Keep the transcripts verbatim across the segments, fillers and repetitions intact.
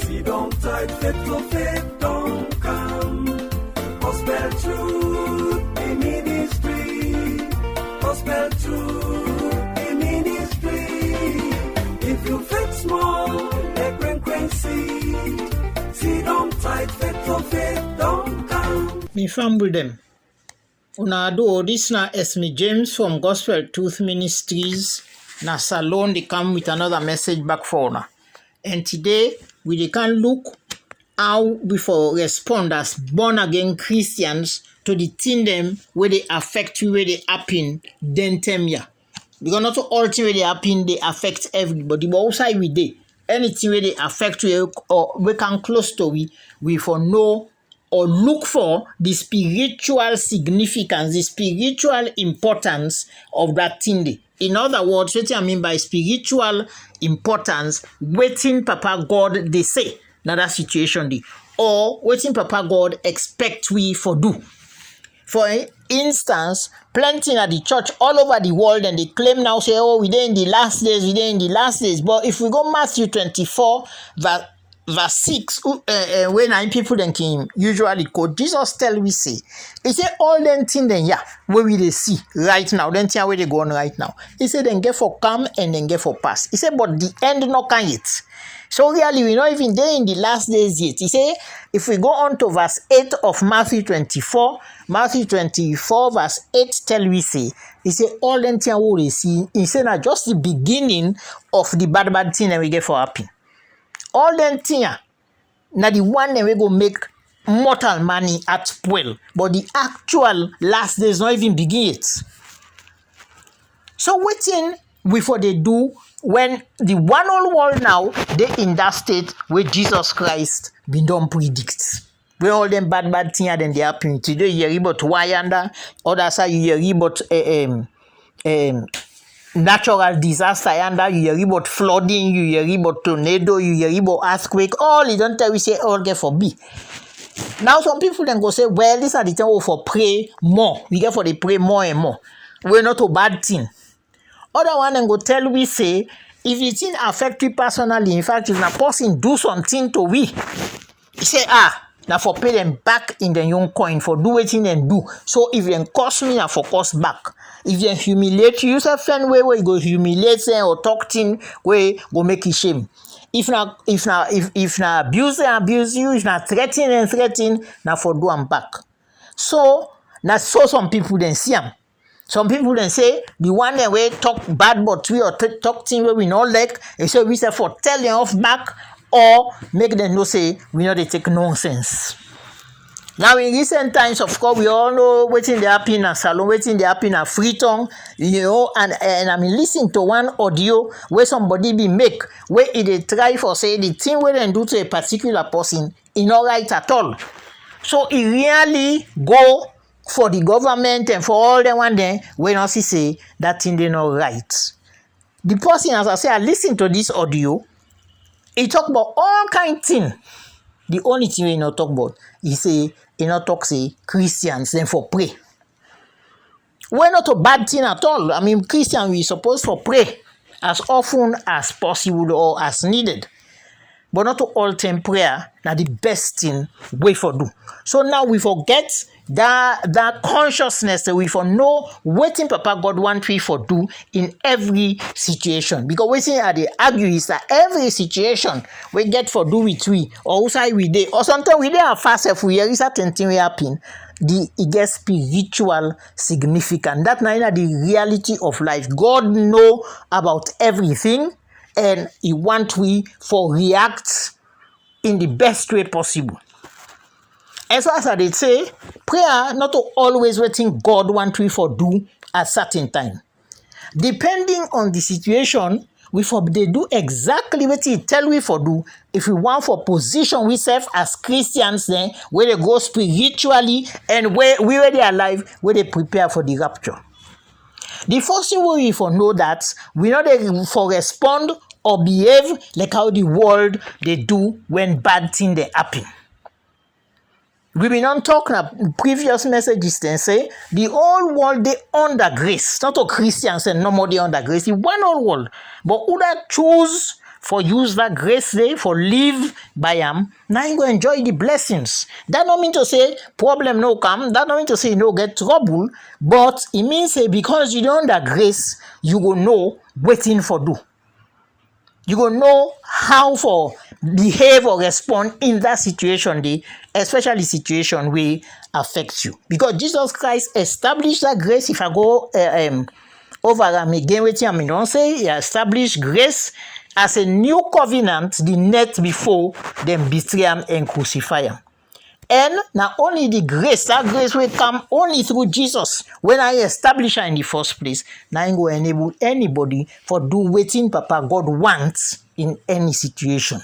Sidon tight, faith to faith don come. Gospel truth, the ministry. Gospel truth, the ministry. If you faith small, make rain, rain see. Sidon tight, faith to faith don come. Mi family dem, una do, dis na Esme James from Gospel Truth Ministries, na Salone dey come with another message back for una. And today, we dey come look how we for respond as born again Christians to the thing dem wey dey affect we, wey dey happen den time ya. Because not all thing wey dey happen dey affect everybody, but outside we dey, anything wey dey affect we or wey come close to we, we for know or look for the spiritual significance, the spiritual importance of that thing dey. In other words, wetin I mean by spiritual importance, wetin Papa God dey say na that situation dey, or wetin Papa God expect we for do. For instance, plenty na the church all over the world, and they claim now say, "Oh, we dey in the last days, we dey in the last days." But if we go Matthew twenty-four, verse verse six, uh, uh, wey na im people dem can usually quote, Jesus tell we say, he say all dem thing dem ya wey we dey see right now, dem thing wey dey go on right now, he say dem get for come and dem get for pass. He say, but the end no come yet. So really, we no even dey in the last days yet. He say, if we go on to verse eight of Matthew twenty-four, Matthew twenty-four verse eight tell we say, he say all dem thing wey we dey see, he say na just the beginning of the bad bad thing dem we get for happen. All dem thing ya na the one dem wey go make mortal man in heart spoil, but the actual last days no even begin yet. So wetin we for dey do when the one whole world now dey in that state wey Jesus Christ bin don predict? Wey all dem bad bad thing ya dem dey happen. Today you hear about Wayanda, other side you hear about, eh, um, um, natural disaster yanda, you hear about flooding, you hear about tornado, you hear about earthquake. All e don tell we say all get for be. Now some people dem go say, well, this na the thing we for pray more. We get for dey pray more and more. We not a bad thing. Other one dem go tell we say, if the thing affect we personally, in fact, if na person do something to we, he say, ah, na for pay dem back in dem own coin for do wetin dem do. So if dem curse me, na for curse back. If dem humiliate you, you sef find way wey you go humiliate dem or talk thing wey go make you shame. If na if na if if na abuse dem abuse you, if na threaten dem threaten, na for do am back. So na so some people dem see am. Some people dem say the one dem wey talk bad but we or t- talk thing wey we no like, e say we sef for tell dem off back or make dem know say we no dey take nonsense. Now in recent times, of course, we all know wetin dey happen na Salone, wetin dey happen na Freetown, you know, and and I mean listen to one audio wey somebody bin make wey e dey try for say the thing wey dem do to a particular person e no right at all. So e really go for the government and for all dem one dem wey no see say that thing dey no right. The person, as I say, I listen to this audio, he talk about all kind thing. The only thing wey he no talk about, he say he no talk say Christians dem for pray. Wey not a bad thing at all. I mean, Christian we suppose for pray as often as possible or as needed. But not all time prayer na the best thing wey for do. So now we for get that that consciousness that we for know wetin Papa God want we for do in every situation. Because wetin I dey argue is that every situation we get for do with we or outside we dey, or sometimes we dey afar sef, we hear certain thing wey happen, the e get spiritual significant. That na na the reality of life. God know about everything, and he want we for react in the best way possible. As far as I dey say, prayer not to always wetin God want we for do at certain time. Depending on the situation, we for dey do exactly wetin he tell we for do if we want for position we sef as Christians dem wey dey go spiritually and wey we wey dey alive wey dey prepare for the rapture. The first thing wey we for know that we no dey for respond or behave like how the world dey do when bad thing dey happen. We bin don talk na previous messages dem say the whole world dey under grace, not all Christians and no more dey under grace, the one whole world. But who that choose for use dat grace de, for live by am, na im go enjoy di blessings. Dat no mean to say problem no come, dat no mean to say you no get trouble, but e mean say because you dey under grace, you go know wetin for do. You go know how for behave or respond in dat situation de, especially situation wey affect you. Because Jesus Christ establish dat grace, if I go, eh, em, over am again, wetin I bin don say, e establish grace as a new covenant di night before dem betray am and crucify am. And na only di grace, dat grace wey come only through Jesus, wey na im establish am in di first place, na im go enable anybody for do wetin Papa God want in any situation.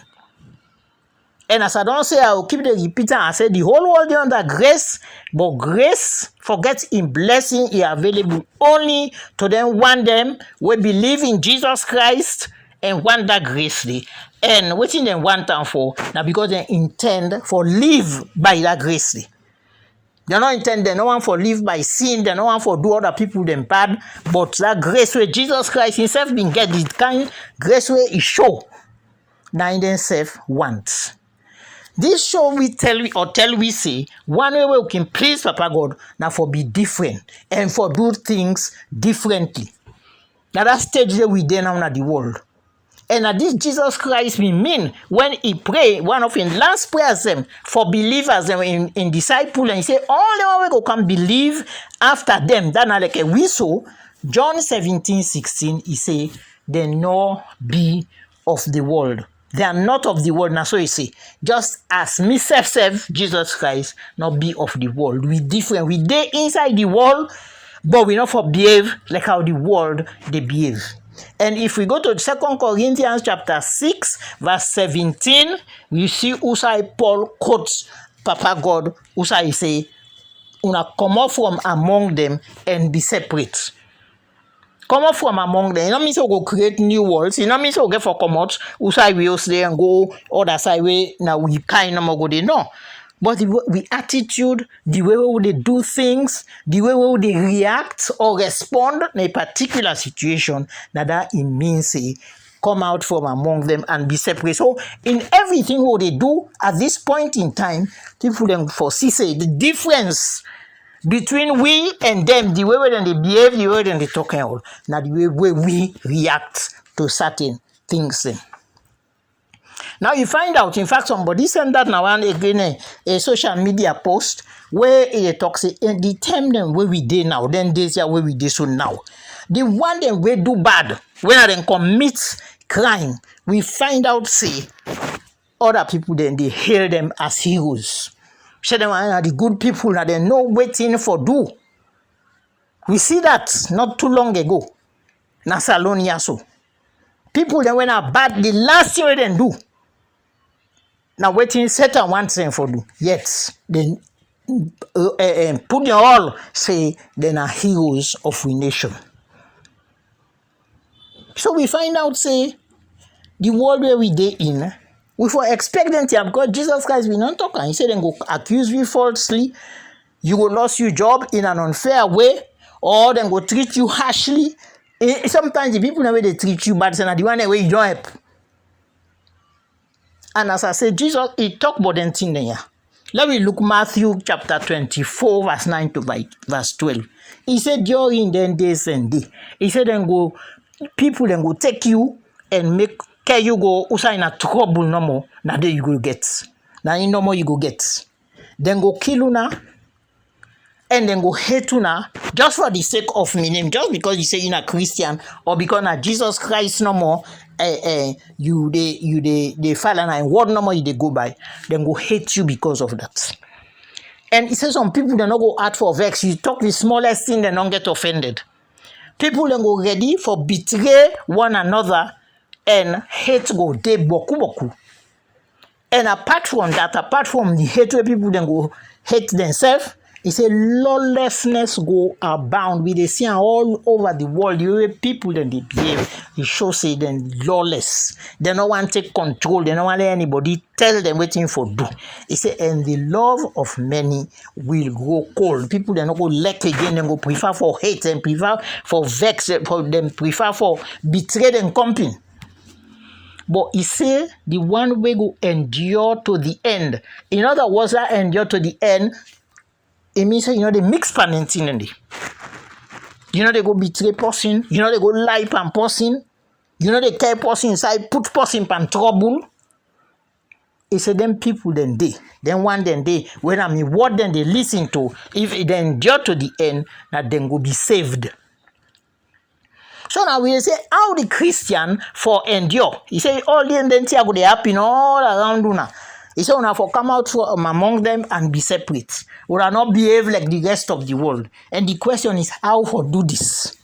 And as I don say, I go keep dey repeat am, I say di whole world dey under grace, but grace for get im blessing e available only to dem one dem wey believe in Jesus Christ and want dat grace de. And wetin dem want am for na because dem intend for live by dat grace de. Dem no intend, dem no want for live by sin, dem no want for do other people dem bad, but dat grace wey Jesus Christ himself bin get, di kind grace wey e show, na im dem sef want. Dis show we tell we or tell we say one way wey we can please Papa God na for be different and for do things differently. Na dat stage wey we dey now na di world. And na dis Jesus Christ bin mean wen e pray one of im last prayers dem for believers dem, im im disciple dem, e say all di one wey go come believe afta dem, dat na like a we so, John seventeen sixteen, e say, dem nɔ be of di world. They are not of the world, na so e say. Just as me sef sef, Jesus Christ, no be of the world. We different. We dey inside the world, but we no for behave like how the world dey behave. And if we go to Second Corinthians chapter six, verse seventeen, we see usai Paul quote Papa God, usai e say, "Una comot from among them and be separate." Comot from among dem. E no mean say we go create new worlds. E no mean say we get for comot usai we host dey and go other side wey na we kind no more go dey. No. But the way, we attitude, the way wey we dey do things, the way wey we dey react or respond na a particular situation, na that e mean say come out from among them and be separate. So in everything we dey do at this point in time, people dem for see say the difference between we and dem, the way wey dem dey behave, the way dem dey talk and all, na the way wey we react to certain things dem. Now you find out, in fact, somebody send that na one again, eh, a social media post where e dey talk say, in the time dem wey we dey now, dem days ya wey we dey so now, the one dem wey do bad, wey na dem commit crime, we find out say other people dem dey hail dem as heroes. Say dem na the good people, na dem know wetin for do. We see that not too long ago. Na Salonia so. People dem wey na bad, the last thing wey dem do, na wetin Satan want dem for do. Yet, dem, uh, uh, uh, put dem all say dem na heroes of we nation. So we find out say the world wey we dey in, we for expect dem to, because Jesus Christ bin don talk am. He say dem go accuse we falsely, you go lost you job in an unfair way, or dem go treat you harshly. Eh, sometimes the people dem wey dey treat you bad, say na the one dem wey you don help. And as I say, Jesus, he talk about dem thing dem ya. Let we look Matthew chapter twenty-four, verse nine to by verse twelve. He say, during dem days and day, he say dem go, people dem go take you and make carry you go usai na trouble no more, na there you go get. Na im no more you go get. Dem go kill una, and dem go hate una just for the sake of my name, just because you say you na Christian, or because na Jesus Christ no more, eh, eh, you dey, you dey, dey follow na im word no more you dey go by. Dem go hate you because of that. And he say some people dem no go hard for vex. You talk the smallest thing, dem don get offended. People dem go ready for betray one another, and hate go dey boku boku. And apart from that, apart from the hate wey people dem go hate themselves, e say lawlessness go abound. We dey see am all over the world. The way people dem dey behave, e show say dem lawless. Dem no wan take control. Dem no wan let anybody tell dem wetin for do. E say, and the love of many will grow cold. People dem no go like again. Dem go prefer for hate and prefer for vex. For dem prefer for betray dem company. But e say the one wey go endure to the end. In other words, that endure to the end, e mean say you no dey mix pan anything in there. You no dey go betray person, you no dey go lie pan person, you no dey tell person inside, put person pan trouble. E say dem people dem dey, dem one dem dey, wey na mi word dem dey listen to, if dem endure to the end, na dem go be saved. So now we dey say how the Christian for endure. E say all the dem thing go dey happen all around una. E say una for come out from among them and be separate. Una no behave like the rest of the world. And the question is how for do this?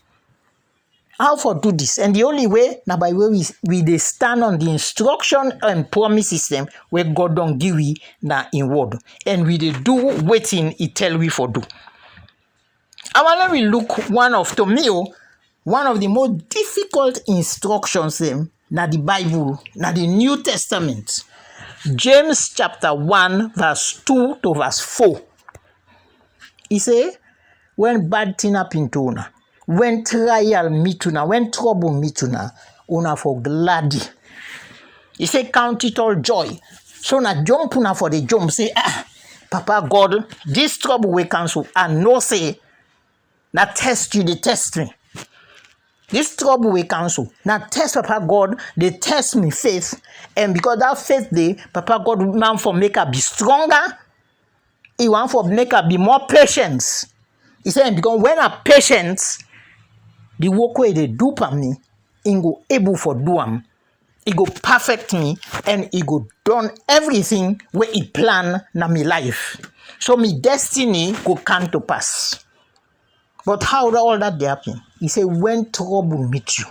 How for do this? And the only way na by wey we, we dey stand on the instruction and promises dem wey God don give we na in word. And we dey do wetin e tell we for do. Awa, let we look one of, to me o, one of the most difficult instructions dem na the Bible, na the New Testament. James chapter one verse two to verse four. E say, when bad thing happen to una, when trial meet una, when trouble meet una, una for gladi. E say, count it all joy. So na jump una for dey jump, say, ah, Papa God, this trouble wey come so, I know say na test you dey test me. This trouble wey come so, na test Papa God dey test me faith. And because that faith dey, Papa God man for make I be stronger. E want for make I be more patient. E say, because when I patient, the work wey e dey do pan me, im go able for do am. E go perfect me and e go done everything wey e plan na mi life. So mi destiny go come to pass. But how all that dey happen? E say, when trouble meet you,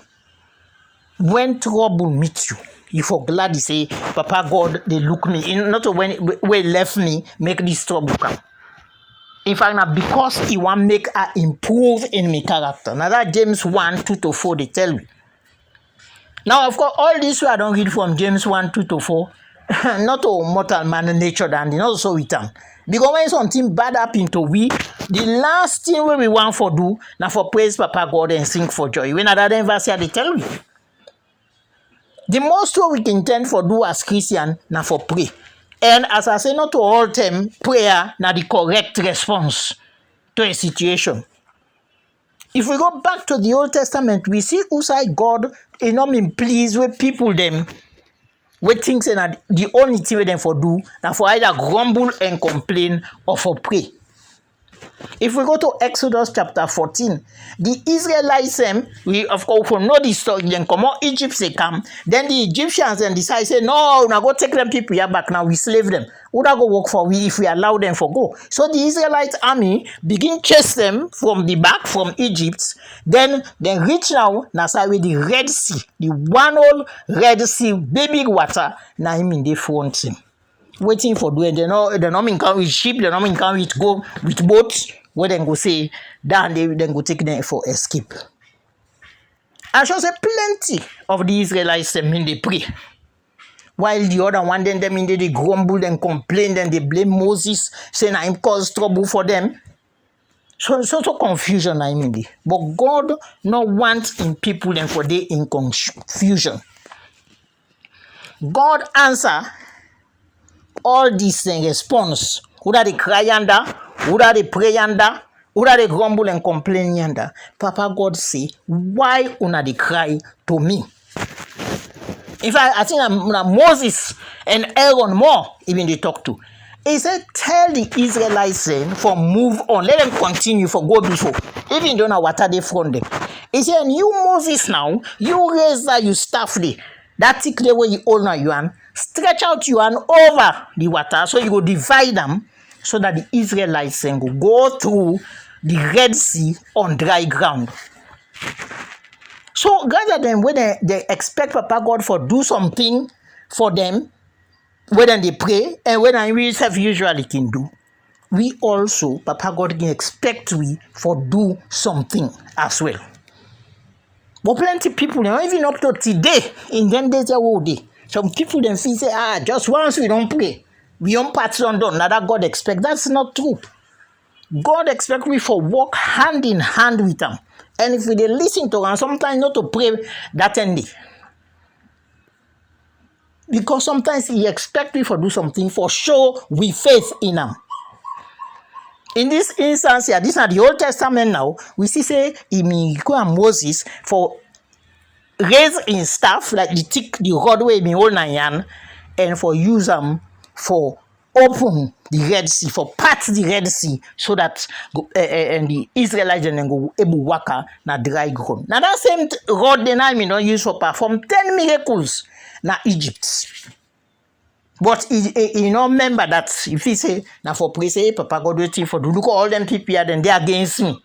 when trouble meet you, you for gladi say, Papa God dey look me. E no to when wey left me make this trouble come. In fact, na because e wan make I improve in mi character. Na that James one two to four dey tell we. Now, of course, all this wey I don read from James one two to four, not to mortal man nature than the not so with am. Because when something bad happen to we, the last thing wey we want for do na for praise Papa God and sing for joy. When na that verse here dey tell we. The most wey we can tend for do as Christian na for pray. And as I say, not to all time, prayer na the correct response to a situation. If we go back to the Old Testament, we see usay God e no mean please wey people dem wey think say na the only thing wey dem for do na for either grumble and complain or for pray. If we go to Exodus chapter fourteen, the Israelites dem, we of course for know the story, dem comot Egypt dey come, then the Egyptians dem decide say, no, una go take dem people ya back, na we slave dem. Una go work for we if we allow dem for go. So the Israelite army begin chase dem from the back, from Egypt. Then dem reach now na side wey the Red Sea, the one whole Red Sea, big big water, na im in dey front dem. Wetin for do? Dem no, dem no mean come with ship, dem no mean come with go with boat, wey dem go say that day dem go take dem for escape. I sure say plenty of the Israelites dem mean dey pray, while the other one dem dem mean dey dey grumble, dem complain, dem dey blame Moses, say na him cause trouble for dem. So so so confusion na him dey. But God no want him people dem for dey in confusion. God answer all dis dem response. Una dey cry yanda, una dey pray yanda, una dey grumble and complain yanda. Papa God say, why una dey cry to me? In fact, I think na, na Moses and Aaron more e bin dey talk to. E say, tell the Israelites dem for move on, let dem continue for go before, even though na water dey front dem. E say, and you Moses now, you raise that you staff dey, that stick dey wey you hold na your hand, stretch out your hand over the water so you go divide am, so that the Israelites dem go go through the Red Sea on dry ground. So gather dem wey dem dey expect Papa God for do something for dem, wey dem dey pray and wey na him we sef usually can do, we also Papa God can expect we for do something as well. But plenty people dem, even up to today, in dem days wey we dey, some people dem feel say, ah, just once we don pray, we own part don done, na that God expect. That's not true. God expect we for work hand in hand with am. And if we dey listen to am, sometimes not to pray that end day. because sometimes e expect wi for do something for show wi faith in am. In this instance here, this na the Old Testament now, we see say e bin require Moses for raise im staff like the thick the rod wey e bin hold na im hand, and for use am for open the Red Sea, for part the Red Sea, so that go, uh, uh, and the Israelites dem go able waka na dry ground. Na that same rod dey na im don use for perform ten miracles na Egypt. But e e e no memba dat, e feel sey na for pray sey, "Hey, Papa God, wetin for do? Look, all dem pipu ya, dem dey against me."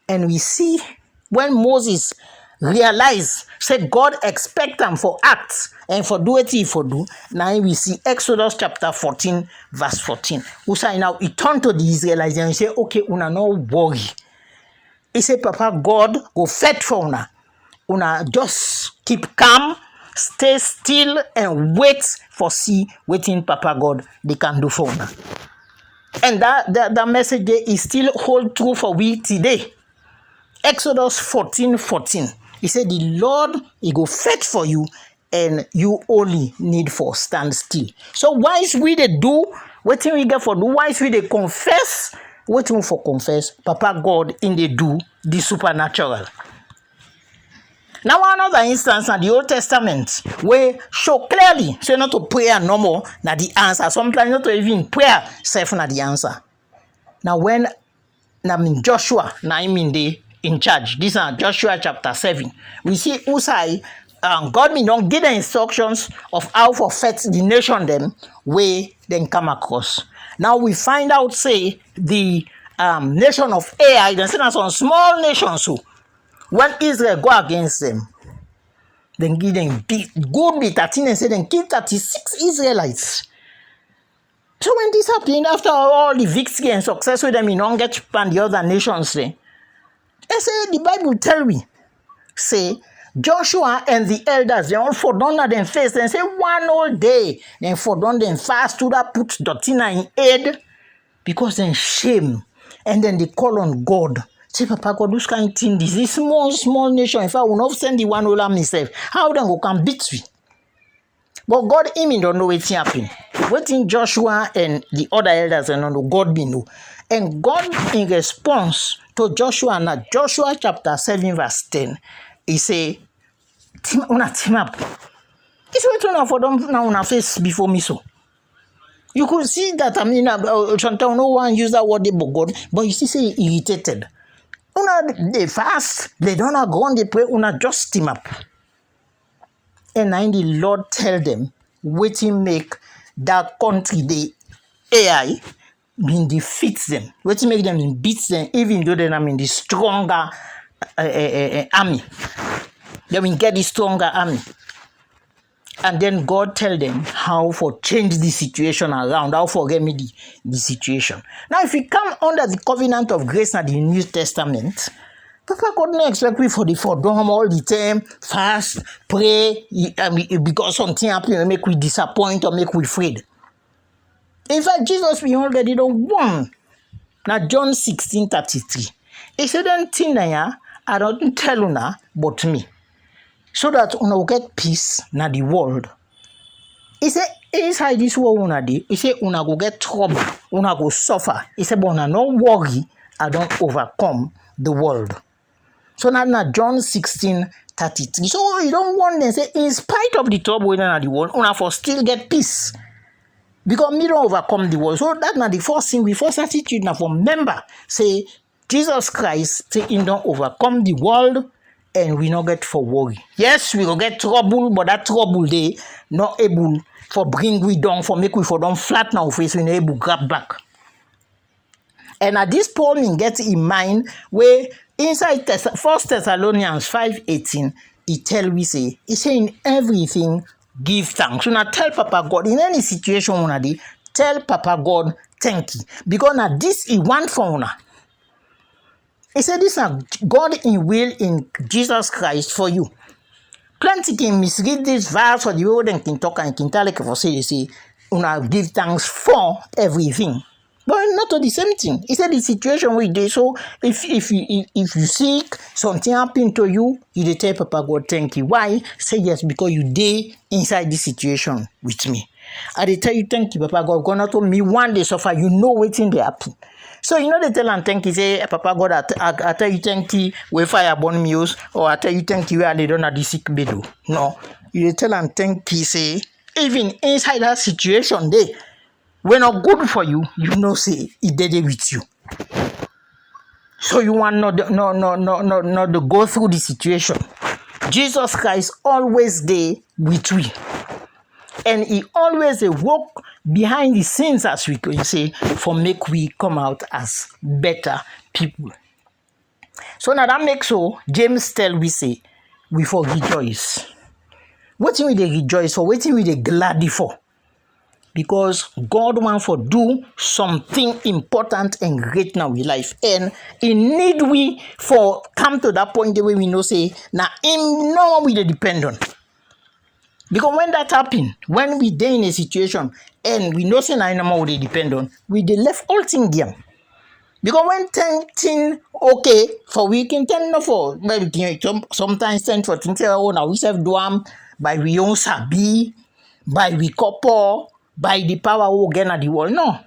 And we see when Moses realize sey God expect am for act and for do wetin e for do, na im we see Exodus chapter fourteen verse fourteen. Usay now e turn to di Israelites and e sey, "Okay, una no worry." E sey, "Papa God go fight for una. Una just keep calm, stay still and wait for see wetin Papa God dey can do for una." And that, that, that message dey e still hold true for we today. Exodus fourteen fourteen, e sey, "The Lord, e go fight for you and you only need for stand still." So once we dey do wetin we get for do, once we dey confess wetin we for confess, Papa God in dey do the supernatural. Now another instance na the Old Testament wey show clearly say not to prayer no more na the answer. Sometimes not to even prayer sef na the answer. Na when na bin Joshua na im bin dey in charge. Dis na Joshua chapter seven. We see Usai, um, God bin don give dem instructions of how for fight di nation dem wey dem come across. Now we find out sey di, um, nation of Ai, dem say na some small nation so, wen Israel go against dem, dem give dem big good beat. I think dem say dem kill thirty-six Israelites. So when dis happen, after all di victory and success wey dem bin don get pan di other nations dem, dem say di Bible tell wi sey Joshua and di elders dem all fodon na dem face, dem say one whole day dem fodon, dem fast, Uda put doti na im head because dem shame and dem dey call on God sey, "Papa God, which kain tin dis? Dis small small nation, in fact, we no send di one whole army sef, how dem go come beat wi?" But God, im bin don know wetin happen. Wetin Joshua and di other elders dem no know, God bin know. And God in response to Joshua na Joshua chapter seven verse ten, e sey, "Team, una team up." E sey, "Wetin una fodon na una face before me so?" You could see that, I mean, uh, uh, sometimes no wan use that word dey but God, but you see sey e irritated. Una dey fast, dey don na ground dey pray, una just team up. And na im di Lord tell dem wetin make dat kɔntri de Ai bin defeat dem, wetin make dem bin beat dem, even though dem na bin di stronger, eh, eh, eh, eh, army. Dem bin get di stronger army. And then God tell dem how for change di situation around, how for remedy di situation. Now, if we come under di covenant of grace na di New Testament, Papa God no expect we for dey fodon all di time, fast, pray, e, um, e, because something happen, make we disappoint or make we afraid. In fact, Jesus bin already don warn. Na John sixteen thirty-three. E sey, "Dɛn tin dɛn ya, I dɔn tɛl una bɔt mi, so dat una go gɛt peace na di wɔld." E sey, "Inside dis wɔld una de," e sey, "una go gɛt trɔbul, una go sɔfa." E sey, "Bɔt una nɔ wɔri, I dɔn ovakɔm di wɔld." So na, na John sixteen thirty-three. So e don warn dem sey, in spite of di trɔbul wey de na di wɔld, una fɔ still gɛt peace. Because mi dɔn ovakɔm di wɔld. So dat na di first tin, wi first attitude na fɔ memba sey Jesus Christ sey im dɔn ovakɔm di wɔld, and wi nɔ gɛt fɔ wɔri. Yes, wi go gɛt trɔbul, bɔt dat trɔbul de nɔ ebul fɔ bring wi dɔn, fɔ mek wi fɔ dɔn flat na wi fes, wi nɔ ebul grab bak. And na dis Paul bin get in mind wey inside Thess-, First Thessalonians five eighteen, e tell wi sey, e sey, "In everything give thanks." Una tell Papa God, in any situation una dey, tell Papa God thank you, because na dis e want for una. E sey dis na God in will in Jesus Christ for you. Plenty kin misread dis verse for di way wey dem kin talk am, kin tell like for sey, dey sey, "Una give thanks for everything." But not to the same thing. He said the situation we dey. So if if you if, if you sick, something happen to you, you dey tell Papa God thank you. Why? Say yes, because you dey inside this situation with me. I dey tell you thank you, Papa God. God not to me one day suffer. You know wetin dey happen. So you know they tell am thank you. Say Papa God, I, I, I tell you thank you where fire burn me use, or I tell you thank you where I lay down at the sick bed. Oh. No, you dey tell am thank you. Say even inside that situation dey wey no good for you, you know say e dey dey with you. So you want not no no no no no to go through the situation. Jesus Christ always dey with we, and he always dey work behind the scenes, as we can say, for make we come out as better people. So now that makes so James tell we say we for rejoice. Wetin we dey rejoice for? Wetin we dey glad for? Because God want for do something important and great na we life, and he need we for come to that point wey we know say na him no we dey depend on. Because when that happen, when we dey in a situation and we know say na him no we dey depend on, we dey left all thing there. Because when ten thing okay for we, can ten no for, well, we can some- sometimes ten for things say, oh, na we sef do am by we own sabi, by we couple, by the power we get na the world. No.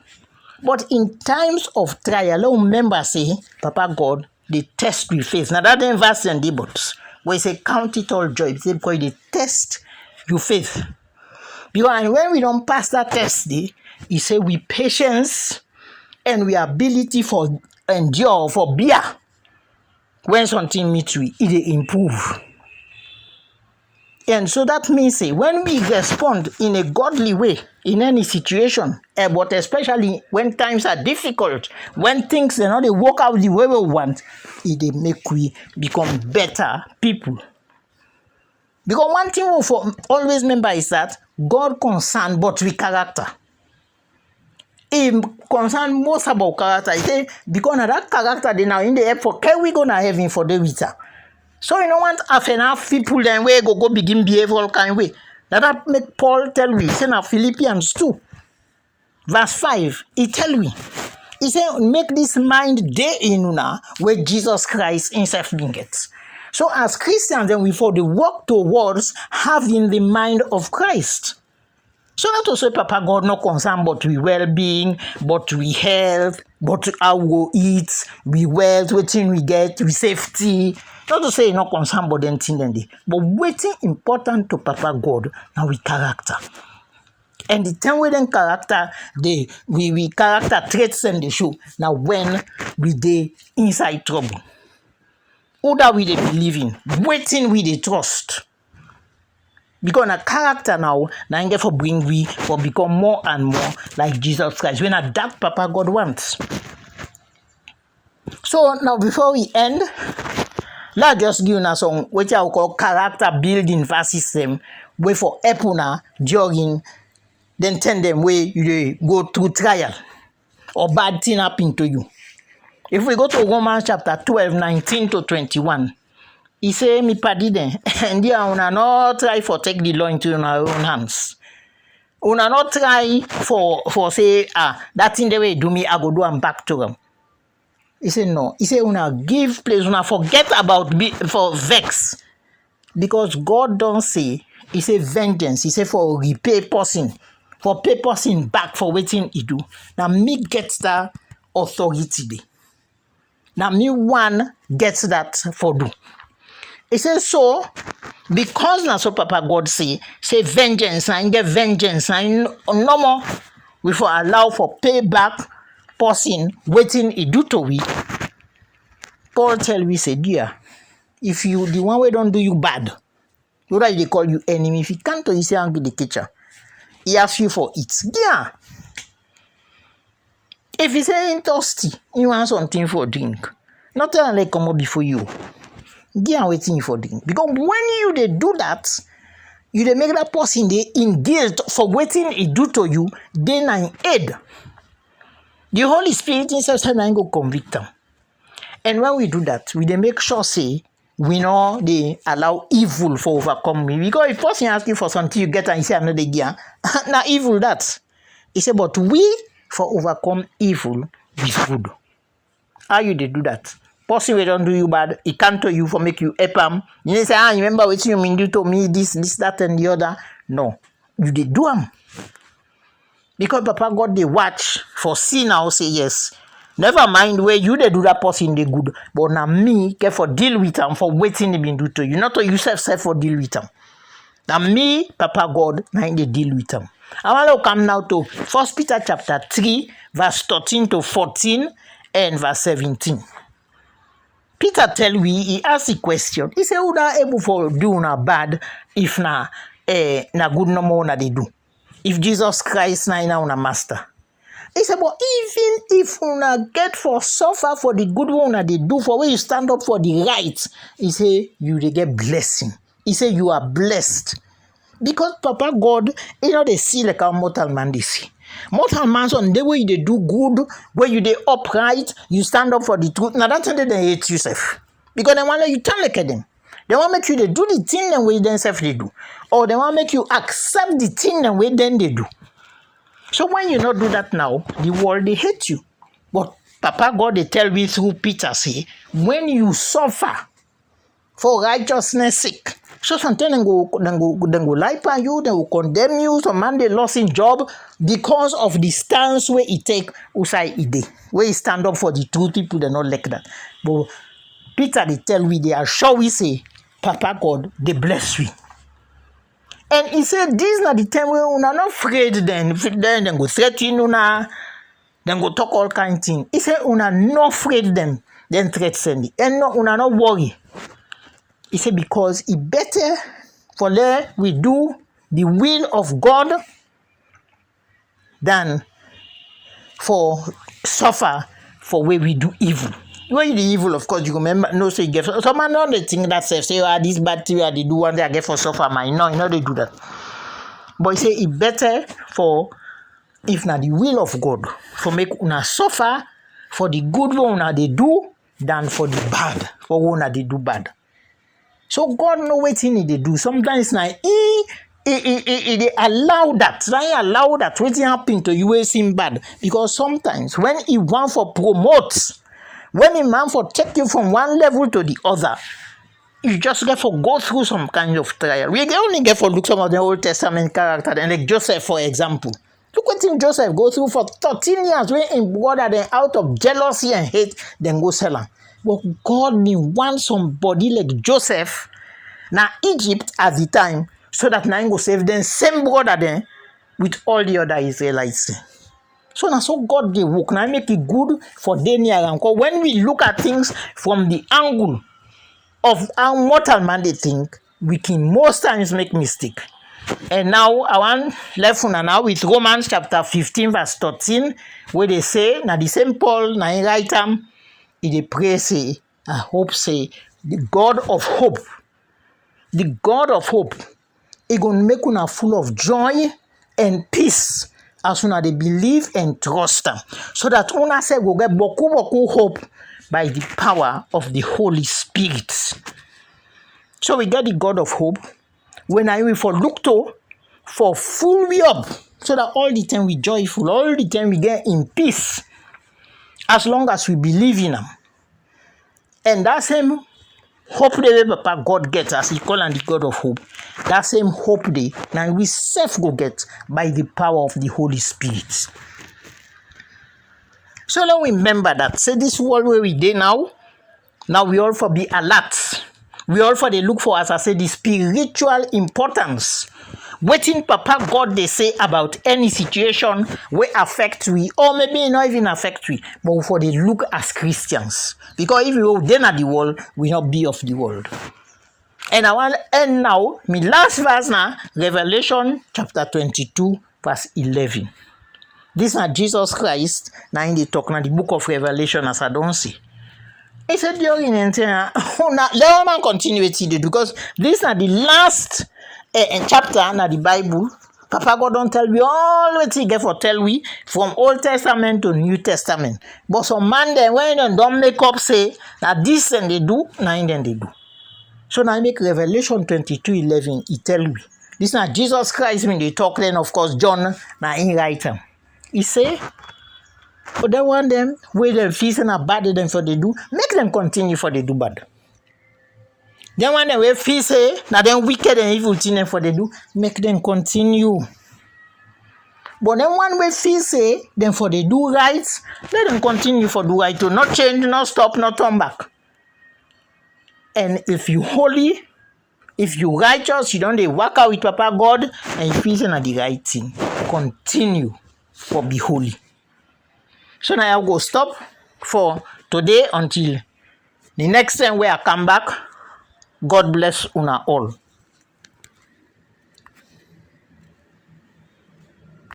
But in times of trial, let remember say Papa God dey test we faith. Now that then verse and the but we say count it all joy. Say because he dey test your faith. Because and when we don't pass that test, dey, he say we patience and we ability for endure, for bear when something meet we, e dey improve. And so that means say when we respond in a godly way in any situation, eh, but especially when times are difficult, when things are not dey work out the way we want, e dey make we become better people. Because one thing we for always remember is that God concern but we character. Im concern most about character. He say because na that character dey now in the help for carry we go na heaven for dey with her. So you no want half and half people then wey go go begin behave all kind way. Na that make Paul tell we say na Philippians two verse five, he tell we, he say make this mind dey in una wey Jesus Christ himself bin get. So as Christians then we for dey work towards having the mind of Christ. So not to say Papa God no concern but we well-being, but we health, but how we go eat, we wealth, wetin we get, we safety. Not to say e no concern but dem thing dem dey. But wetin important to Papa God na we character. And the time wey dem character dey, we we character traits dem dey show na when we dey inside trouble. Who that we dey believe in, wetin we dey trust. Because na character now na im get for bring we for become more and more like Jesus Christ, wey na that Papa God want. So now before we end, let I just give una some wetin I go call character building verses dem wey for help una during dem ten dem wey you dey go through trial or bad thing happen to you. If we go to Romans chapter twelve, nineteen to twenty-one, e say, mi padi dem, and there una no try for take the law into una own hands. Una no try for for say, ah, that thing dey wey e do me, I go do am back to am. He say no. He say una give place, una forget about be, for vex. Because God don say, he say vengeance, he say for repay person, for pay person back for wetin he do. Na me get that authority dey. Na me one get that for do. He say so because na so Papa God say, say vengeance, na him get vengeance, na him no more we for allow for pay back person wetin he do to we. Paul tell we say, dear, if you the one wey don do you bad, whether you dey call you enemy, if he come to you say angry dey catch am, he ask you for it, give am. If he say him thirsty, he want something for drink, no tell am let comot before you. Give am wetin he for drink. Because when you dey do that, you dey make that person dey in guilt for wetin he do to you, dey na in aid. The Holy Spirit himself sef na him go convict am. And when we do that, we dey make sure say we no dey allow evil for overcome we. Because if person ask you for something, you get am, you say I no dey give am, na evil that. He say, but we for overcome evil with good. How you dey do that? Person wey don do you bad, e come to you for make you help am. You know say, ah, you remember wetin you mean do to me, this, this, that, and the other. No, you dey do am. Because Papa God dey watch for see now, say yes. Never mind where you dey do that person dey good, but na me get for deal with am for wetin he been do to you, not to you sef sef for deal with am. Na me, Papa God, na him dey deal with am. I wan come now to First Peter chapter three, verse thirteen to fourteen and verse seventeen. Peter tell we, he ask the question. He say, "Who na able for do una bad if na eh, na good normal una dey do? If Jesus Christ na na una master?" He say, "But even if una get for suffer for the good wey una dey do, for wey you stand up for the right," he say, "you dey get blessing." He say, "You are blessed." Because Papa God, he no dey see like how mortal man dey see. Mortal man, some day wey you dey do good, wey you dey upright, you stand up for the truth, na that thing dey dem hate you sef. Because dem wan let you turn like dem. Dem wan make you dey do the thing dem wey dem sef dey do. Or dem wan make you accept the thing dem wey dem dey do. So when you no do that now, the world dey hate you. But Papa God dey tell we through Peter say, when you suffer for righteousness sake, so sometimes dem go dem go dem go lie pan you, dem go condemn you. Some man dey lost him job because of the stance wey he take, usai he dey, wey he stand up for the truth. People dem no like that. But Peter dey tell we, dey assure we say Papa God dey bless we. And he say, "Dis na the time wey una no afraid dem, then dem go threaten una, dem go talk all kind thing." He say, "Una no afraid dem, then threaten dem. And no, una no worry." He say, "Because e better for let we do the will of God than for suffer for wey we do evil." When you do evil, of course, you go remember, know say you get. Some man don dey think that self, say, "Ah, this bad thing wey I dey do, one day I get for suffer." My, no, you no dey do that. But he say e better for, if na the will of God, for make una suffer for the good wey una dey do than for the bad, for wey una dey do bad. So God know wetin he dey do. Sometimes na he he he he, he dey allow that. Na he allow that wetin happen to you wey seem bad. Because sometimes when he want for promote, when he want for take you from one level to the other, you just get for go through some kind of trial. We get only get for look some of the Old Testament character, and like Joseph, for example. Look wetin Joseph go through for thirteen years, wey him brother dem, out of jealousy and hate, dem go sell am. But God bin want somebody like Joseph na Egypt at the time, so that na him go save dem same brother dem with all the other Israelites dem. So na so God dey work, na him make e good for dey near am. 'Cause when we look at things from the angle of how mortal man dey think, we can most times make mistake. And now I wan left una now with Romans chapter fifteen, verse thirteen, wey dey say, na the same Paul na him write am. He dey pray say, "I hope say the God of hope, the God of hope, e go make una full of joy and peace as una dey believe and trust am, so that una sef go get boku boku hope by the power of the Holy Spirit." So we get the God of hope, wey na him we for look to for full we up, so that all the time we joyful, all the time we get in peace, as long as we believe in am. And that same hope dey wey Papa God get, as he call am the God of hope, that same hope dey na we sef go get by the power of the Holy Spirit. So let we remember that, say, this world wey we dey now, now we all for be alert. We all for dey look for, as I say, the spiritual importance. Wetin Papa God dey say about any situation wey affect we, or maybe e no even affect we, but we for dey look as Christians. Because if we dey na the world, we no be of the world. And I wan end now. My last verse na Revelation chapter twenty-two, verse eleven. This na Jesus Christ, na him dey talk, na the book of Revelation, as I don say. He say, "During en time, una," let one man continue wetin he dey do, because this na the last eh, eh, chapter na the Bible. Papa God don tell we all wetin he get for tell we, from Old Testament to New Testament. But some man dem, when dem don make up say na this dem dey do, na him dem dey do. So na him make Revelation twenty-two eleven, he tell we. This na Jesus Christ bin dey talk, then of course John na him write am. He say, But dɛn wan dɛn wey dɛn feel sey na bad dɛn fɔ dey do, mek dɛn kɔntiniu fɔ dey do bad. Dɛn wan dɛn wey feel sey na dɛn wikɛd ɛn ivul tin dɛn fɔ dey do, mek dɛn kɔntiniu. But dɛn wan wey feel sey dɛn fɔ dey do rayt, lɛ dɛn kɔntiniu fɔ du rayt o, nɔ chenj, nɔ stɔp, nɔ tɔn bak. Ɛn if yu holy, if yu raytiɔs, yu dɔn dey waka wit Papa Gɔd, ɛn yu fil sey na di rayt tin, kɔntiniu fɔ bi holy. So na ya wi go stɔp fɔ tode until di nɛks tɛm we a kam bak. Gɔd blɛs una ɔl.